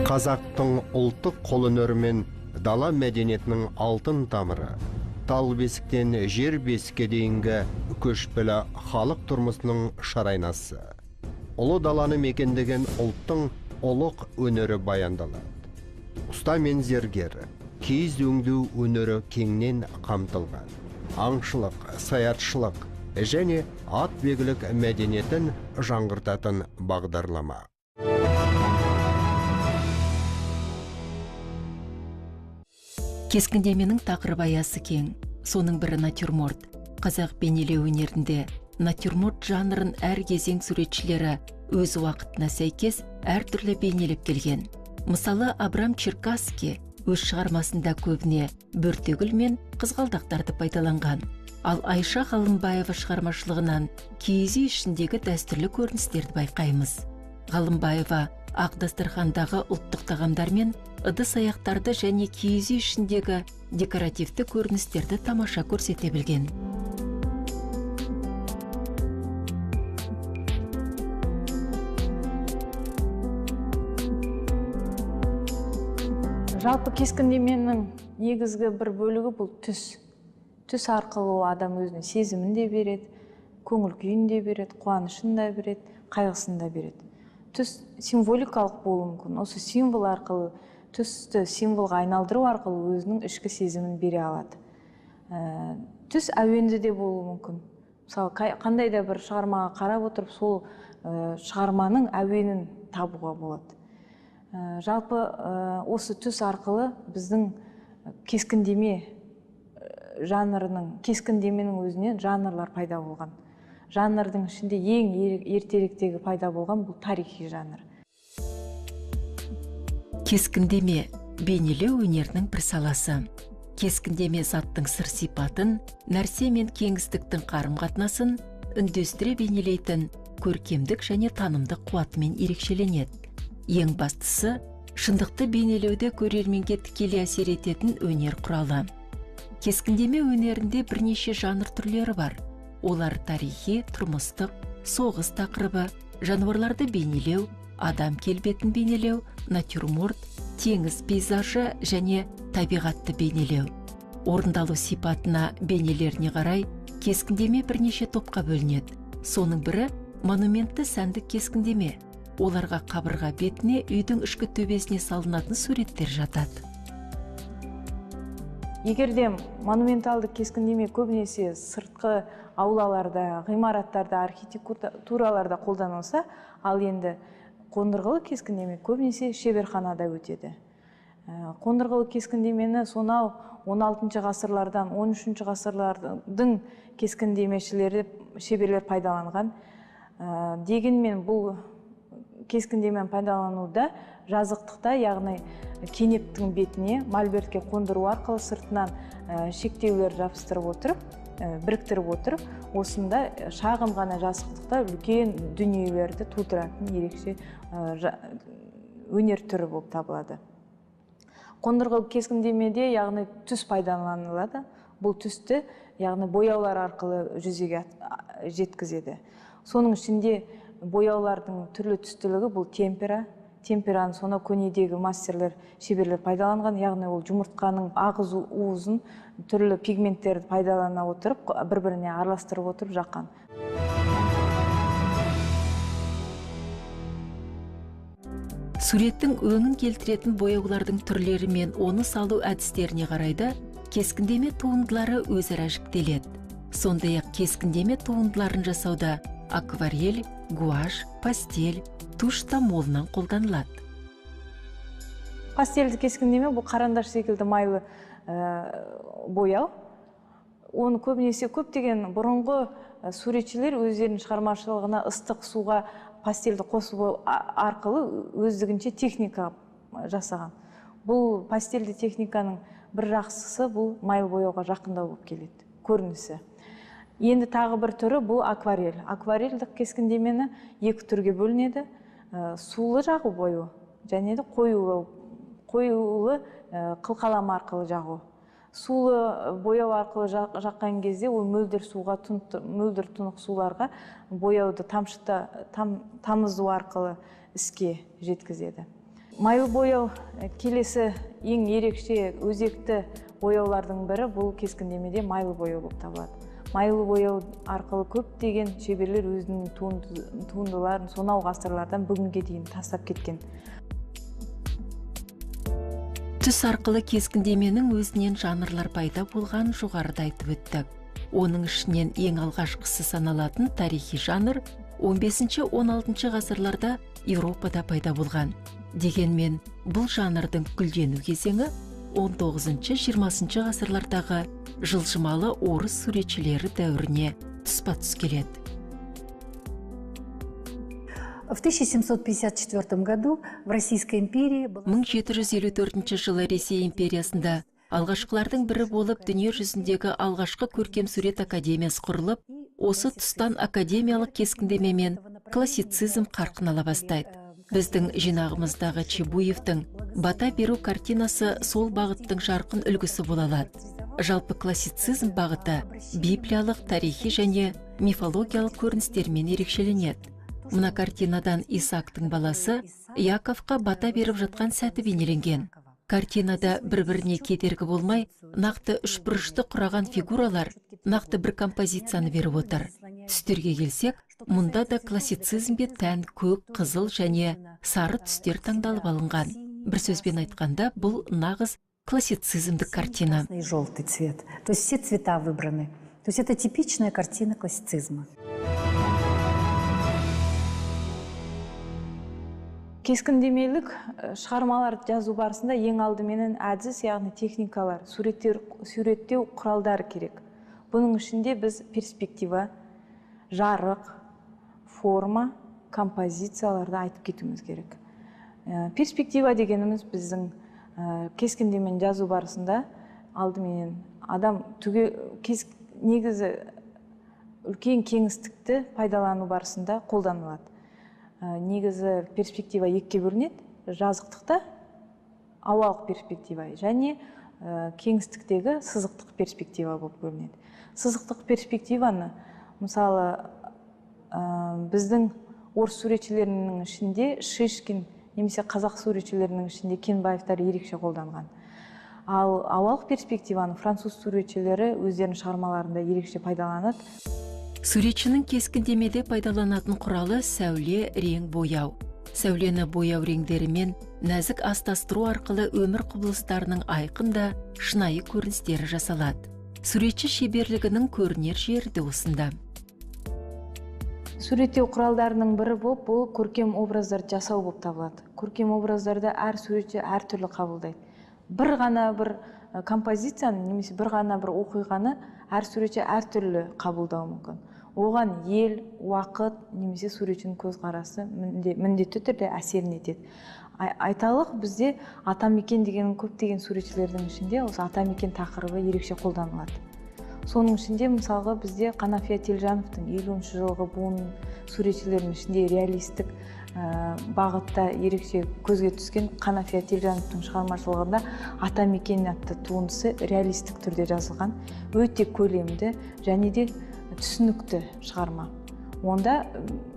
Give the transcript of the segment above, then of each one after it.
Қазақтың ұлттық қолөнері мен дала мәдениетінің алтын тамыры, тал бесіктен жер бесікке дейінгі көшпелі халық тұрмысының шарайнасы. Ұлы даланы мекендеген ұлттың ұлық өнері баяндалады. Ұста мен зергер, киіз өңдеу өнері кеңінен қамтылған. Аңшылық, саятшылық және ат бегілік мәдениетін жаңғыртатын бағдарлама. Кескіндеменің тақырып аясы кең, соның бірі натюрморт. Қазақ бейнелеу өнерінде натюрморт жанрын әр кезең суретшілері өз уақытына сәйкес әртүрлі бейнелеп келген. Мысалы, Абрам Черкасский өз шығармасында көбіне бөртегүл мен қызғалдақтарды пайдаланған. Ал Айша Ғалымбаева шығармашылығынан киіз үй ішіндегі дәстүрлі көріністерді байқаймыз. Ғалымбаева ақ дастархандағы ұлттық тағамдар мен ыдыс аяқтарды және киіз үй ішіндегі декоративті көріністерді тамаша көрсете білген. Жалпы кескіндеменің негізгі бір бөлігі бұл түс. Түс арқылы адам өзінің сезімін де береді, көңіл күйін де береді, қуанышын да береді, қайғысын да береді. Түс символикалық болуы мүмкін. Осы символ арқылы, түсті символға айналдыру арқылы өзінің ішкі сезімін бере алады. Түс әуенді де болуы мүмкін. Мысалы, қандай да бір шығармаға қарап отырып, сол шығарманың әуенін табуға болады. Жалпы осы түс арқылы біздің кескіндеме жанрының, кескіндеменің өзінен жанрлар пайда болған. Жанрдың ішінде ең ертеректегі пайда болған бұл тарихи жанр. Кескіндеме бейнелеу өнерінің бір саласы. Кескіндеме заттың сыр сипатын, нәрсе мен кеңістіктің қарым-қатынасын үндестіре бейнелейтін көркемдік және танымдық қуатымен ерекшеленеді. Ең бастысы, шындықты бейнелеуде көрерменге тікелей әсер ететін өнер құралы. Кескіндеме өнерінде бірнеше жанр түрлері бар. Олар тарихи, тұрмыстық, соғыс тақырыбы, жануарларды бейнелеу, адам келбетін бейнелеу, натюрморт, теңіз пейзажы және табиғатты бейнелеу. Орындалу сипатына, бейнелеріне қарай кескіндеме бірнеше топқа бөлінеді. Соның бірі монументті сәндік кескіндеме. Оларға қабырға бетіне, үйдің ішкі төбесіне салынатын суреттер жатады. Егер де монументалды кескіндеме көбінесе сыртқы аулаларда, ғимараттарда, архитектураларда қолданылса, ал енді қондырғылы кескіндеме көбінесе шеберханада өтеді. Қондырғылы кескіндемені сонау 16 ғасырлардан 13 ғасырлардың кескіндемешілері, шеберлер пайдаланған. Дегенмен бұл кескіндемені пайдалануда жазықтықта, яғни кенептің бетіне мольбертке қондыру арқылы сыртынан шектеулер жабыстырып отырып, біріктіріп отырып, осында шағын ғана жазықтықта үлкен дүниелерді тудыратын ерекше өнер түрі болып табылады. Қондырғылы кескіндемеде, яғни түс пайдаланылады. Бұл түсті, яғни бояулар арқылы жүзеге жеткізеді. Соның ішінде бояулардың түрлі түстілігі бұл темпера. Темпераны сонау көнедегі мастерлер, шеберлер пайдаланған, яғни ол жұмыртқаның ағызу уызын түрлі пигменттерді пайдалана отырып, бір-біріне араластырып отырып жаққан. Суреттің өңін келтіретін бояулардың түрлері мен оны салу әдістеріне қарайды, кескіндеме туындылары өзара жіктеледі. Сондай-ақ кескіндеме туындыларын жасауда акварель, гуашь, пастель, туш та молынан қолданылады. Пастельді кескіндеме бұл қарандаш секілді майлы бояу. Оны көбінесе көптеген бұрынғы суретшілер өздерінің шығармашылығына ыстық суға пастельді қосу арқылы өздігінше техника жасаған. Бұл пастельді техниканың бір жақсысы бұл майлы бояуға жақындау болып келеді көрінісі. Енді тағы бір түрі бұл акварель. Акварельдік кескіндемені екі түрге бөлінеді. Сулы жағу бояу және де қоюлы қылқалам арқылы жағу. Сулы бояу арқылы жаққан кезде ол мөлдір суға, мөлдір тұнық суларға бояуды тамызу арқылы іске жеткізеді. Майлы бояу келесі ең ерекше өзекті бояулардың бірі бұл кескіндемеде майлы бояу болып табылады. Майлы бояу арқылы көптеген шеберлер өзінің туындыларын сонау ғасырлардан бүгінге дейін тастап кеткен. Түс арқылы кескіндеменің өзінен жанрлар пайда болған жоғарыда айтып өттік. Оның ішінен ең алғашқысы саналатын тарихи жанр 15-16 ғасырларда Еуропада пайда болған. Дегенмен, бұл жанрдың гүлдену кезеңі 19-20 ғасырлардағы жылжымалы орыс суретшілері дәуіріне тұспа-тұс келеді. В 1754 году в Российской империи 1754 жылы Ресей империясында алғашқылардың бірі болып дүние жүзіндегі алғашқы көркем сурет академиясы құрылып, осы тұстан академиялық кескіндемемен классицизм қарқын ала бастайды. Біздің жинағымыздағы Чебуевтің «Бата беру» картинасы сол бағыттың жарқын үлгісі бола алады. Жалпы классицизм бағыты библиялық, тарихи және мифологиялық көріністермен ерекшеленеді. Мына картинадан Исаактың баласы Яковқа бата беріп жатқан сәті бейнеленген. Картинада бір-біріне кедергі болмай, нақты үшбұрышты құраған фигуралар нақты бір композицияны беріп отыр. Түстерге келсек, мұнда да классицизмге тән көк, қызыл және сары түстер таңдалып алынған. Бір сөзбен айтқанда, бұл нағыз классицизмдік картина. Желтый цвет. То есть все цвета выбраны. То есть это типичная картина классицизма. Кескіндемелік шығармаларды жазу барысында ең алдыменен әдіс, яғни техникалар, суреттеу құралдары керек. Бұның ішінде біз перспектива, жарық, форма, композицияларды айтып кетуіміз керек. Перспектива дегеніміз біздің кескіндемені жазу барысында алдыменен адам негізі үлкен кеңістікті пайдалану барысында қолданылады. Негізі перспектива екіге бөлінеді: жазықтықта ауалық перспектива және кеңістіктегі сызықтық перспектива болып бөлінеді. Сызықтық перспективаны, мысалы, біздің орыс суретшілерінің ішінде Шишкин немесе қазақ суретшілерінің ішінде Кенбаевтар ерекше қолданған. Ал ауалық перспективаны француз суретшілері өздерінің шығармаларында ерекше пайдаланады. Суретшінің кескіндемеде пайдаланатын құралы сәуле, рең, бояу. Сәулені бояу реңдерімен нәзік астастыру арқылы өмір құбылыстарының айқын да шынайы көріністері жасалады. Суретші шеберлігінің көрінер жері де осында. Суреттеу құралдарының бірі болып, бұл көркем образдар жасау болып табылады. Көркем образдарды әр суретші әртүрлі қабылдайды. Бір ғана бір композицияны немесе бір ғана бір оқиғаны әр суретші әртүрлі қабылдауы мүмкін. Оған ел, уақыт немесе суретшінің көзқарасы міндетті түрде әсерін етеді. Айталық, бізде атамекен деген көптеген суретшілердің ішінде осы атамекен тақырыбы ерекше қолданылады. Соның ішінде мысалға бізде Қанафия Телжановтың 50 жылғы буын суретшілерінің ішінде реалистік бағытта ерекше көзге түскен Қанафия Телжановтың шығармашылығында атамекен атты туындысы реалистік түрде жазылған, өте көлемді және де түсінікті шығарма. Онда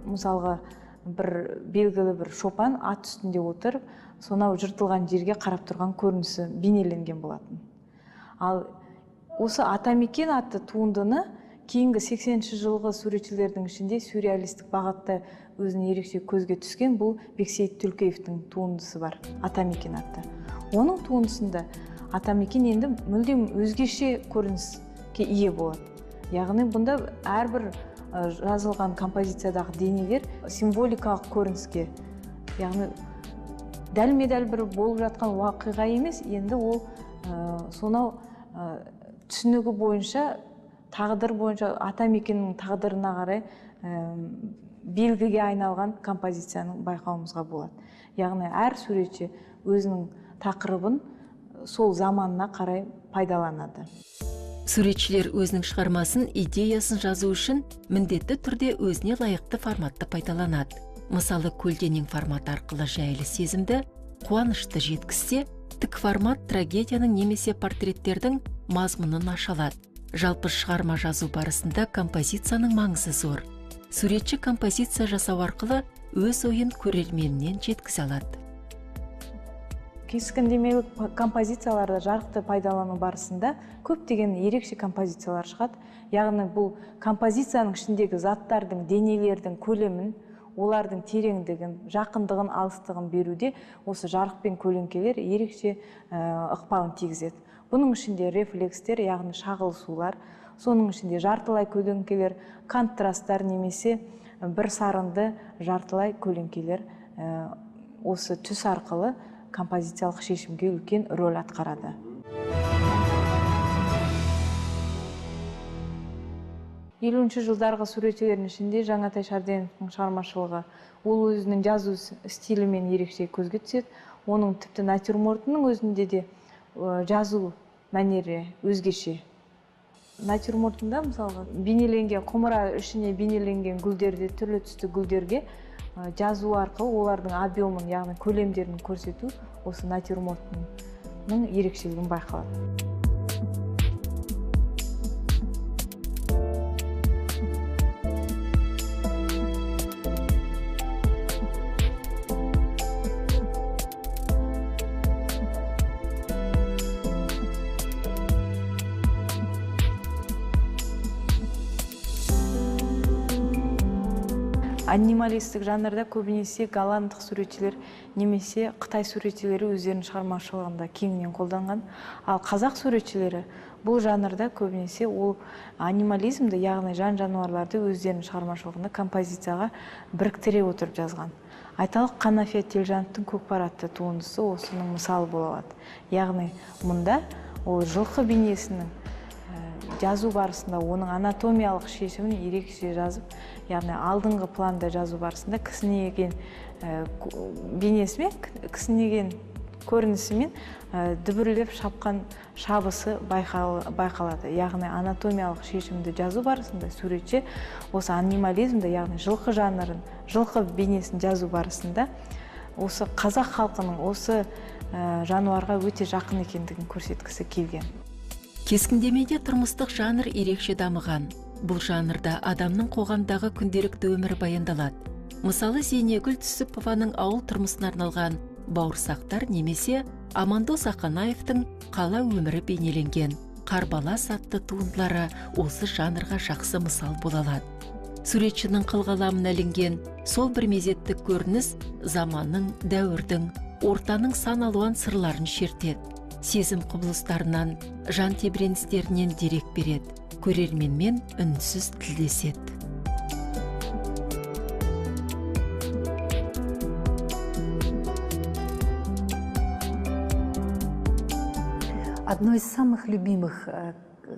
мысалға бір белгілі бір шопан ат үстінде отырып, сонау жыртылған жерге қарап тұрған көрінісі бейнеленген болатын. Ал осы атамекен атты туындыны кейінгі 80-ші жылғы суретшілердің ішінде сюрреалистік бағытта өзінің ерекше көзге түскен бұл Бексейіт Түлкеевтің туындысы бар, атамекен атты. Оның туындысында атамекен енді мүлдем өзгеше көрініске ие болады. Яғни бұнда әрбір жазылған композициядағы денелер символикалық көрініске, яғни дәлме-дәл бір болып жатқан уақиға емес, енді ол сонау түсінігі бойынша, тағдыр бойынша, атамекеннің тағдырына қарай белгіге айналған композицияны байқауымызға болады. Яғни әр суретші өзінің тақырыбын сол заманына қарай пайдаланады. Суретшілер өзінің шығармасын, идеясын жазу үшін міндетті түрде өзіне лайықты форматты пайдаланады. Мысалы, көлденең формат арқылы жайлы сезімді, қуанышты жеткізсе, тік формат трагедияның немесе портреттердің мазмұнын аша алады. Жалпы шығарма жазу барысында композицияның маңызы зор. Суретші композиция жасау арқылы өз ойын көрерменінен жеткізе алады. Кескіндемелік композицияларда жарықты пайдалану барысында көптеген ерекше композициялар шығады. Яғни бұл композицияның ішіндегі заттардың, денелердің көлемін, олардың тереңдігін, жақындығын, алыстығын беруде осы жарық пен көлеңкелер ерекше ықпалын тигізеді. Бұның ішінде рефлекстер, яғни шағылысулар, соның ішінде жартылай көлеңкелер, контрасттар немесе бір сарынды жартылай көлеңкелер осы түс арқылы композициялық шешімге үлкен рөл атқарады. 50-ші жылдарғы суретшілердің ішінде Жаңатай Шарденовтың шығармашылығы, ол өзінің жазу стилімен ерекше көзге түседі. Оның тіпті натюрмортының өзінде де жазу мәнері өзгеше. Натюрмортында мысалға бейнеленген құмыра ішіне бейнеленген гүлдерде, түрлі түсті гүлдерге жазу арқылы олардың объемын, яғни көлемдерін көрсету осы натюрморттың ерекшелігін байқалады. Анималистік жанрда көбінесе голландық суретшілер немесе қытай суретшілері өздерінің шығармашылығында кеңінен қолданған. Ал қазақ суретшілері бұл жанрда көбінесе ол анимализмді, яғни жан-жануарларды өздерінің шығармашылығында композицияға біріктіре отырып жазған. Айталық, Қанафия Телжановтың Көкпар атты туындысы осының мысалы бола алады. Яғни мұнда ол жылқы бейнесінің жазу барысында оның анатомиялық шешімін ерекше жазып, яғни алдыңғы планда жазу барысында кісінеген бейнесімен, кісінеген көрінісімен дүбірлеп шапқан шабысы байқалады. Яғни анатомиялық шешімді жазу барысында суретші осы анимализмді, яғни жылқы жанрын, жылқы бейнесін жазу барысында осы қазақ халқының осы жануарға өте жақын екендігін көрсеткісі келген. Кескіндемеде тұрмыстық жанр ерекше дамыған. Бұл жанрда адамның қоғамдағы күнделікті өмірі баяндалады. Мысалы, Зейнегүл Түсіпованың ауыл тұрмысына арналған бауырсақтар немесе Амандос Ақанаевтың қала өмірі бейнеленген Қарбалас атты туындылары осы жанрға жақсы мысал бола алады. Суретшінің қылқаламына ілінген сол бір мезеттік көрініс заманның, дәуірдің, ортаның сан алуан сырларын шертеді. Сезім құбылыстарынан, жан тебіреністерінен дерек береді, көрерменмен үнсіз тілдеседі. Одной из самых любимых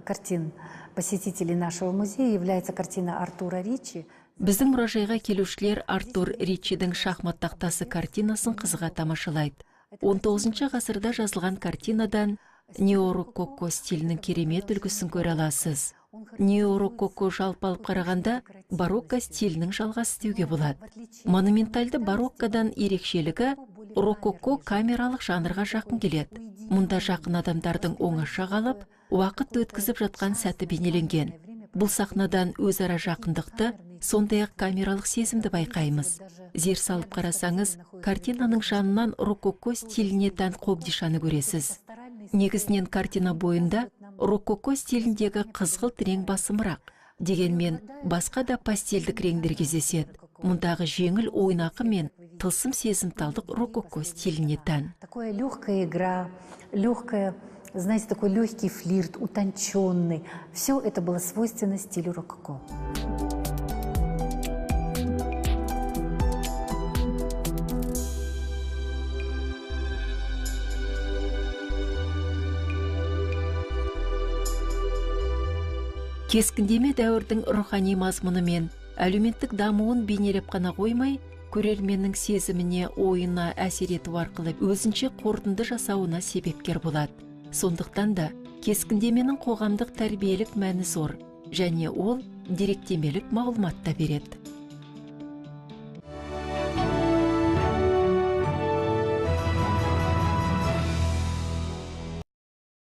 картин посетителей нашего музея является картина Артура Ричи. Біздің мұражайға келушілер Артур Ричидің шахмат тақтасы картинасын қызыға тамашалайды. 19 ғасырда жазылған картинадан неорококо стилінің керемет үлгісін көре аласыз. Неорококо жалпы алып қарағанда барокко стилінің жалғасы деуге болады. Монументальды бароккодан ерекшелігі рококо камералық жанрға жақын келеді. Мұнда жақын адамдардың оңаша қалып, уақыт өткізіп жатқан сәті бейнеленген. Бұл сахнадан өзара жақындықты, сондай-ақ камералық сезімді байқаймыз. Зер салып қарасаңыз, картинаның жанынан рококо стиліне тән қобдишаны көресіз. Негізінен картина бойында рококо стиліндегі қызғылт рең басымырақ. Дегенмен басқа да пастельдік реңдер кездеседі. Мұндағы жеңіл ойнақы мен тылсым сезімталдық рококо стиліне тән. Такая легкая игра, легкая, знаете, такой легкий флирт, утонченный. Все это было свойственно стилю рококо. Кескіндеме дәуірдің рухани мазмұны мен әлеуметтік дамуын бейнелеп қана қоймай, көрерменнің сезіміне, ойына әсер ету арқылы өзінше қорытынды жасауына себепкер болады. Сондықтан да кескіндеменің қоғамдық тәрбиелік мәні зор, және ол деректемелік мағлұмат та береді.